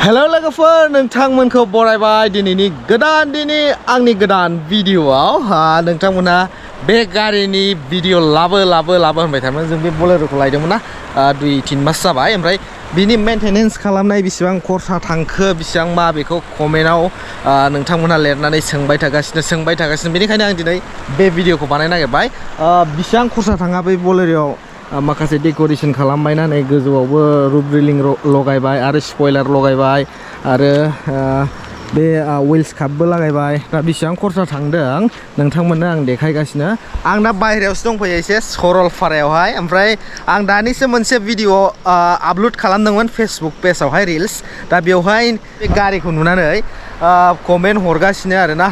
hello लोगोफोर नोंथांमोनखौ बरायबाय दिनैनि आंनि गोदान भिडिअआव नोंथांमोना बे गारिनि भिडिअ लाबो होनबाय थादोंमोन जों बे बोलेरोखौ लायदोंमोन ना 2-3 मास जाबाय ओमफ्राय बिनि मेंटेनेन्स खालामनाय बेसेबां खरसा थांखो बेसेबां मा बेखौ कमेन्टआव नोंथांमोना लिरनानै सोंबाय थागासिनो बेनिखायनो आं दिनै बे भिडिअखौ बानायनो नागिरबाय बेसेबां खरसा थाङा बे बोलेरोआव माखासे डेकोरेशन खालामबायना नै गोजौआवबो रुफ रिलिं लगायबाय आरो स्पयलार लगायबाय आरो बे व्हील्स कापबो लागायबाय दा बेसेबां खरसा थांदों नोंथांमोननो आं देखायगासिनो आं दा बाहेरायावसो दंफैयो एसे सरलपारायावहाय ओमफ्राय आं दानिसो मोनसे भिडिअ आपल'ड खालामदोंमोन फेसबुक पेजआवहाय रिल्स दा बेवहाय बे गारिखौ नुनानै कमेन्ट हरगासिनो आरोना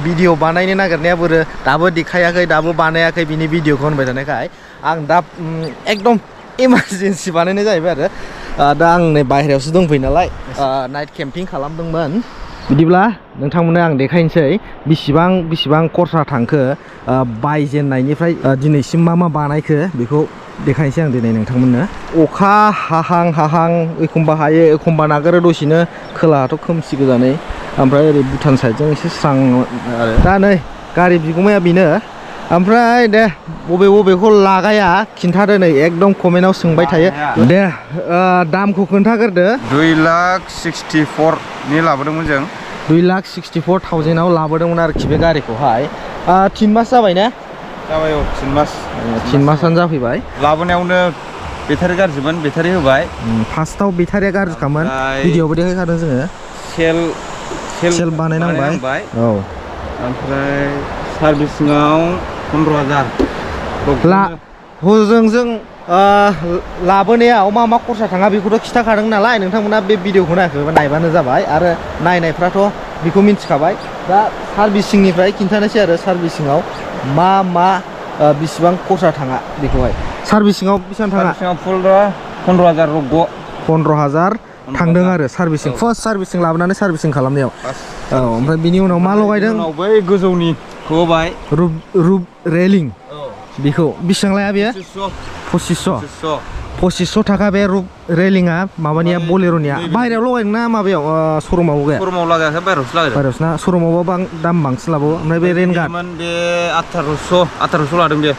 भिडिअ बानायनो नागिरनाया बोरो दाबो देखायाखै दाबो बानायाखै बिनि भिडिअखौ होनबाय थानायखाय आं दा एकदम इमारजेन्सि बानायनाय जाहैबाय आरो दा आं नै बाहेरायावसो दंफैयो नालाय नाइट केम्पिं खालामदोंमोन बिदिब्ला नोंथांमोननो आं देखायनोसै बेसेबां खरसा थांखो बायजेननायनिफ्राय दिनैसिम मा बानायखो बेखौ देखायनोसै आं दिनै नोंथांमोननो अखा हाहां एखमबा हायो एखमबा नागारो दसेनो खोलाहाथ' खोमसि गोजानै ओमफ्राय ओरै भुटान साइडजों एसे स्रां आरो दा नै गारि बिगुमाया बेनो ओमफ्राय दे बबेखौ लागाया खिन्थादो नै एकदम कमेन्टआव सोंबाय थायो दे दामखौ खोन्थाग्रोदो 2,64,000 नि लाबोदोंमोन जों 2,64,000 आव लाबोदोंमोन आरोखि बे गारिखौहाय 3 मास जाबाय ना जाबाय 3 मासानो जाफैबाय लाबोनायावनो बेटारि गाज्रिमोन बेटारि होबाय फार्स्टआव बेटारिया गाज्रिखामोन भिडिअबो देखायखादों जोङो सेल बानायनांबाय औ ओमफ्राय सार्भिसिंआव 15,000 हजों जों लाबोनायाव मा खरसा थाङा बेखौथ' खिथाखादों नालाय नोंथांमोना बे भिडिअखौ नायबानो जाबाय आरो नायनायफ्राथ' बेखौ मिन्थिखाबाय दा सार्भिसिंनिफ्राय खिन्थानोसै आरो सार्भिसिंआव मा बेसेबां खरसा थाङा बेखौहाय सार्भिसिंआव बेसेबां थाङा 15,000 थांदों आरो सार्भिसिं फार्स्ट सार्भिसिं लाबोनानै सार्भिसिं खालामनायाव औ ओमफ्राय बिनि उनाव मा लगायदों बै गोजौनि होबाय रुफ रेलिं बेखौ बेसेबां लाया बेयो 2500 थाखा बे रुफ रेलिंआ माबानिया बोलेरोनिया बाहेरायाव लगायदों ना माबायाव शरुमाव लागायाखै बाहेरायावसो ना शरुमावबा दाम बांसिन लाबावो ओमफ्राय बे रेनगार्ड बे 1800 लादों बे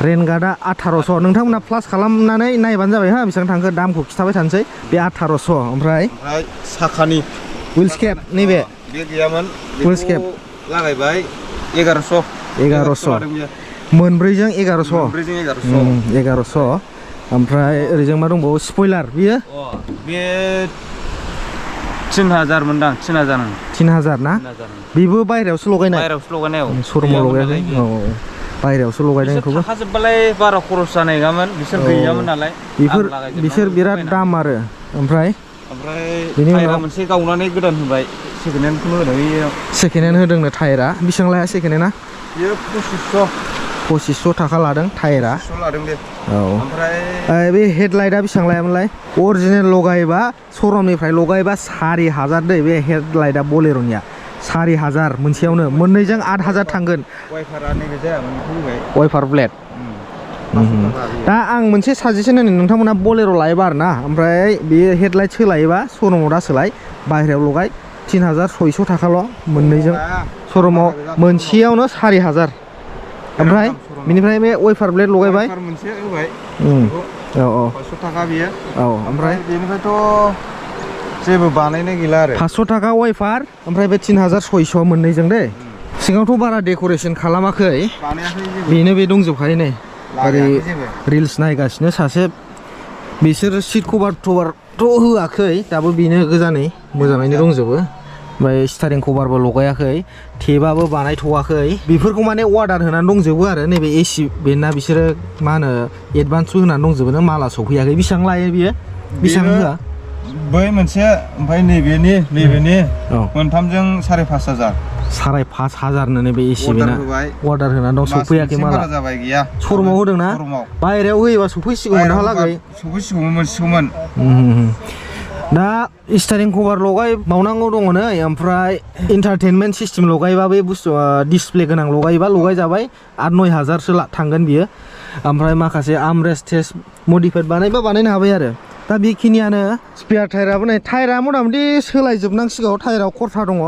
रेनगार्डआ 1800 नोंथांमोना प्लास खालामनानै नायबानो जाबाय हा बेसेबां थांखो दामखौ खिथाबाय थानोसै बे 1800 ओमफ्राय साखानि व्हील्स केप नैबे बे गैयामोन व्हील्स केप लागायबाय 1100 मोनब्रैजों 1100 ओमफ्राय ओरैजों मा दंबावो स्पयलार बियो बे 3,000 मोनदां 3,000 ना बेबो बाहेरायावसो लगायनाय शरुमाव लगायाखै औ बाहेरायावसो लगायदों बेखौबो थाखाजोबबालाय बारा खरस जानाय नङामोन बिसोर गैयामोन नालाय बिसोर बिराद दाम आरो ओमफ्राय बेनि उनाव मोनसे गावनानै गोदान होबाय सेकेन्ड हेन्ड होदोंनो टायारा बेसेबां लाया सेकेन्ड हेन्डआ बियो 2500 थाखा लादों टायारा दे औ ओमफ्राय बे हेडलाइटआ बेसेबां लायामोनलाय अरिजिनेल लगायोबा शरुमनिफ्राय लगायोबा 4,000 दै बे हेडलाइटआ बोलेरोनिया 4,000 मोनसेयावनो मोननैजों 8,000 थांगोन वाइपार ब्लेड दा आं मोनसे साजेसन होनो नोंथांमोना बोलेरो लायोबा आरो ना ओमफ्राय बेयो हेडलाइट सोलायोबा शरुमाव दा सोलाय बाहेरायाव लगाय 3,600 थाखाल' मोननैजों शरुमाव मोनसेयावनो 4,000 ओमफ्राय बिनिफ्राय बे वाइपार ब्लेड लगायबाय मोनसे होबाय औ 500 थाखा बियो औ ओमफ्राय बेनिफ्रायथ' जेबो बानायनाय गैला आरो 500 थाखा वाइपार ओमफ्राय बे 3,600 मोननैजों दे सिगाङावथ' बारा डेक'रेसन खालामाखै बेनो बे दंजोबखायो नै ओरै रिल्स नायगासिनो सासे बिसोर सिट कभारथ' होआखै दाबो बेनो गोजानै मोजाङैनो दंजोबो ओमफ्राय स्टारिं कभारबो लगायाखै टेबाबो बानायथ'वाखै बेफोरखौ माने अर्डार होनानै दंजोबो आरो नैबे एसि बेना बिसोरो मा होनो एडभान्सबो होनानै दंजोबो नों माला सफैयाखै बेसेबां लायो बियो बेसेबां होआ बै मोनसे ओमफ्राय नैबेनि मोनथामजों 5,500 नैबे एसि बेना अर्डार होनानै दं सफैयाखै माला शरुमाव होदोंना बाहेरायाव होयोबा सफैसिगौमोन मोनसिगौमोन दा स्टारिं कभार लगायबावनांगौ दङ नै ओमफ्राय इन्टारटेनमेन्ट सिस्टेम लगायबा बे बुस्थुआ डिसप्ले गोनां लगायोबा लगायजाबाय 8-9,000 सो थांगोन बियो ओमफ्राय माखासे आर्मरेस्ट टेस्ट मडिफाइड बानायबा बानायनो हाबाय आरो दा बेखिनियानो स्पेयार टायाराबो नै टायारा मथा-मथि सोलायजोबनांसिगौ टायाराव खरसा दङ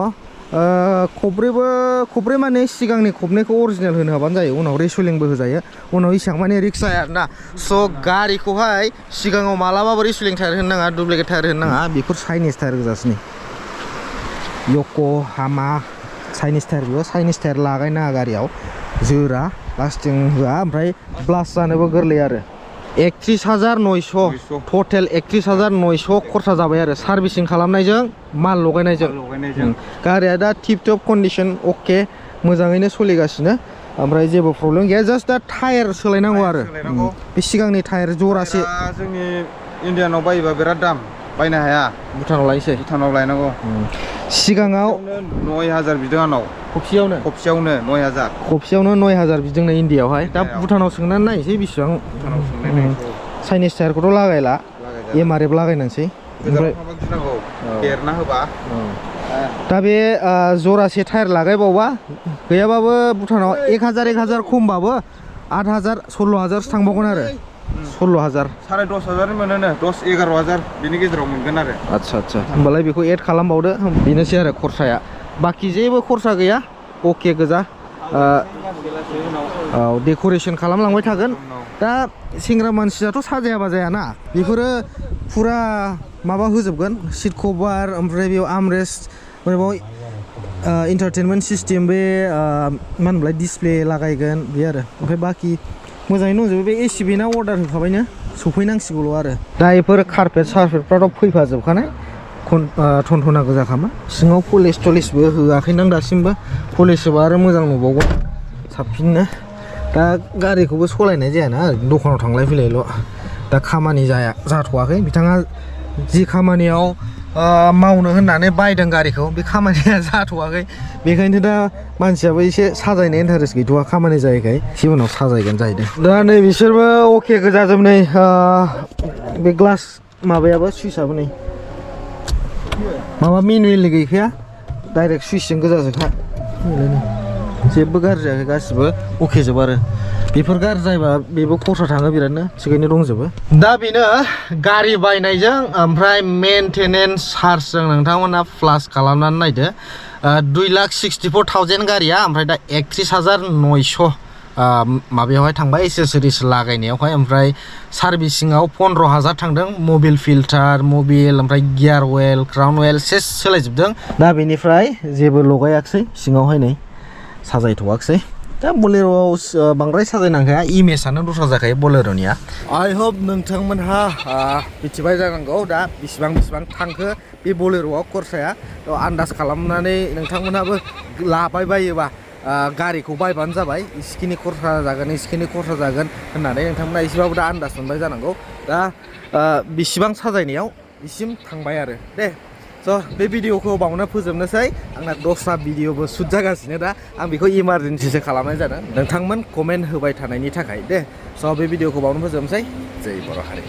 खब्रै माने सिगांनि खबनैखौ अरिजिनेल होनो हाबानो जायो उनाव रिसुलिंबो होजायो उनाव इसेबां माने रिक्स जाया आरोना स' गारिखौहाय सिगाङाव मालाबाबो रिसुलिं टायार होनो नाङा डुप्लिकेट टायार होनो नाङा बेफोर चाइनिस टायार गोजासो नै य'क'हामा चाइनिस टायार बेयाव चाइनिस टायार लागायनाङा गारियाव जोरा लास्टिं होआ ओमफ्राय ब्लास्ट जानोबो गोरलै आरो 31,900 टटेल 31,900 खरसा जाबाय आरो सार्भिसिं खालामनायजों माल लगायनायजों गारिया दा टिप टप कन्डिसन अके मोजाङैनो सोलिगासिनो ओमफ्राय जेबो प्रब्लेम गैया जास्ट दा टायार सोलायनांगौ आरो बे सिगांनि टायार जरासे जोंनि इन्डियानाव बायोबा बिराद दाम बायनो हाया भुटानाव लायनोसै भुटानाव लायनांगौ सिगाङाव 9,000 बिदों आंनाव खबसेयावनो 9,000 खबसेयावनो 9,000 बिदोंनो इन्डियायावहाय दा भुटानाव सोंनानै नायनोसै बेसेबां चाइनिस टायारखौथ' लागायला एमआरएफ लागायनांसै ओमफ्राय देरना होबा दा बे जरासे टायार लागायबावबा गैयाबाबो भुटानाव 1,000 खमबाबो 8,000 16,000 थांबावगोन आरो 16,000 10,500 मोनोनो 10-11,000 बिनि गेजेराव मोनगोन आरो आच्छा होमबालाय बेखौ एड खालामबावदो बेनोसै आरो खरसाया बाखि जेबो खरसा गैया अके गोजा औ डेक'रेसन खालामलांबाय थागोन दा सेंग्रा मानसियाथ' साजायाबा जायाना बेफोरो फुरा माबा होजोबगोन सिट कभार ओमफ्राय बेयाव आर्मरेस्ट ओमफ्राय इन्टारटेनमेन्ट सिस्टेम बे मा होनोमोनलाय डिसप्ले लागायगोन बे आरो ओमफ्राय बाखि मोजाङैनो दंजोबो बे एसिबिना अर्डार होखाबायनो सफैनांसिगौल' आरो दा बेफोर कारपेट सारपेटफ्राथ' फैफाजोबखानाय टनटना गोजाखामोन सिङाव पलिस टलिसबो होआखैदां दासिमबो पलिस होबा आरो मोजां नुबावगोन साबसिननो दा गारिखौबो सालायनाय जायाना दखानाव थांलाय फैलायल' दा खामानि जाथ'वाखै बिथाङा जि खामानियाव मावनो होननानै बायदों गारिखौ बे खामानिया जाथ'वाखै बेखायनो दा मानसियाबो एसे साजायनो इन्टारेस्ट गैथ'वा खामानि जायैखाय एसे उनाव साजायगोन जाहैदों दा नै बिसोरबो अके गोजाजोब नै बे ग्लास माबायाबो सुइसआबो नै माबा मेनुवेलनि गैखाया डाइरेक्ट सुइचजों गोजाजोबखा जेबो गाज्रि जायाखै गासिबो अके जोब आरो बेफोर गाज्रि जायोबा बेबो खरसा थाङो बिरादनो थिगैनो दंजोबो दा बेनो गारि बायनायजों ओमफ्राय मेनटेनेन्स चार्जजों नोंथांमोना प्लास खालामनानै नायदो 2,64,000 गारिया ओमफ्राय दा 31,900 माबायावहाय थांबाय एसेसरिस लागायनायावहाय ओमफ्राय सार्भिसिंआव 15,000 थांदों मबिल फिल्टार मबिल ओमफ्राय गियार अइल क्राउन अइल सेस सोलायजोबदों दा बेनिफ्राय जेबो लगायाखसै सिङावहाय नै साजायथ'वाखसै दा बलेर'आव बांद्राय साजायनांखाया इमेजआनो दस्रा जाखायो बलेर'निया आइ होप नोंथांमोनहा मिथिबाय जानांगौ दा बेसेबां थांखो बे बलेर'आव खरसाया आन्दाज खालामनानै नोंथांमोनहाबो लाबाय बायोबा गारिखौ बायबानो जाबाय इसिखिनि खरसा जागोन होननानै नोंथांमोना एसेबाबो दा आन्दाज मोनबाय जानांगौ दा बेसेबां साजायनायाव बिसिम थांबाय आरो दे स' बे भिडिअखौ बावनो फोजोबनोसै आंना दस्रा भिडिअबो शुट जागासिनो दा आं बेखौ इमारजेन्सिसो खालामनाय जादों नोंथांमोन कमेन्ट होबाय थानायनि थाखाय दे स' बे भिडिअखौ बावनो फोजोबनोसै जै बर' हारि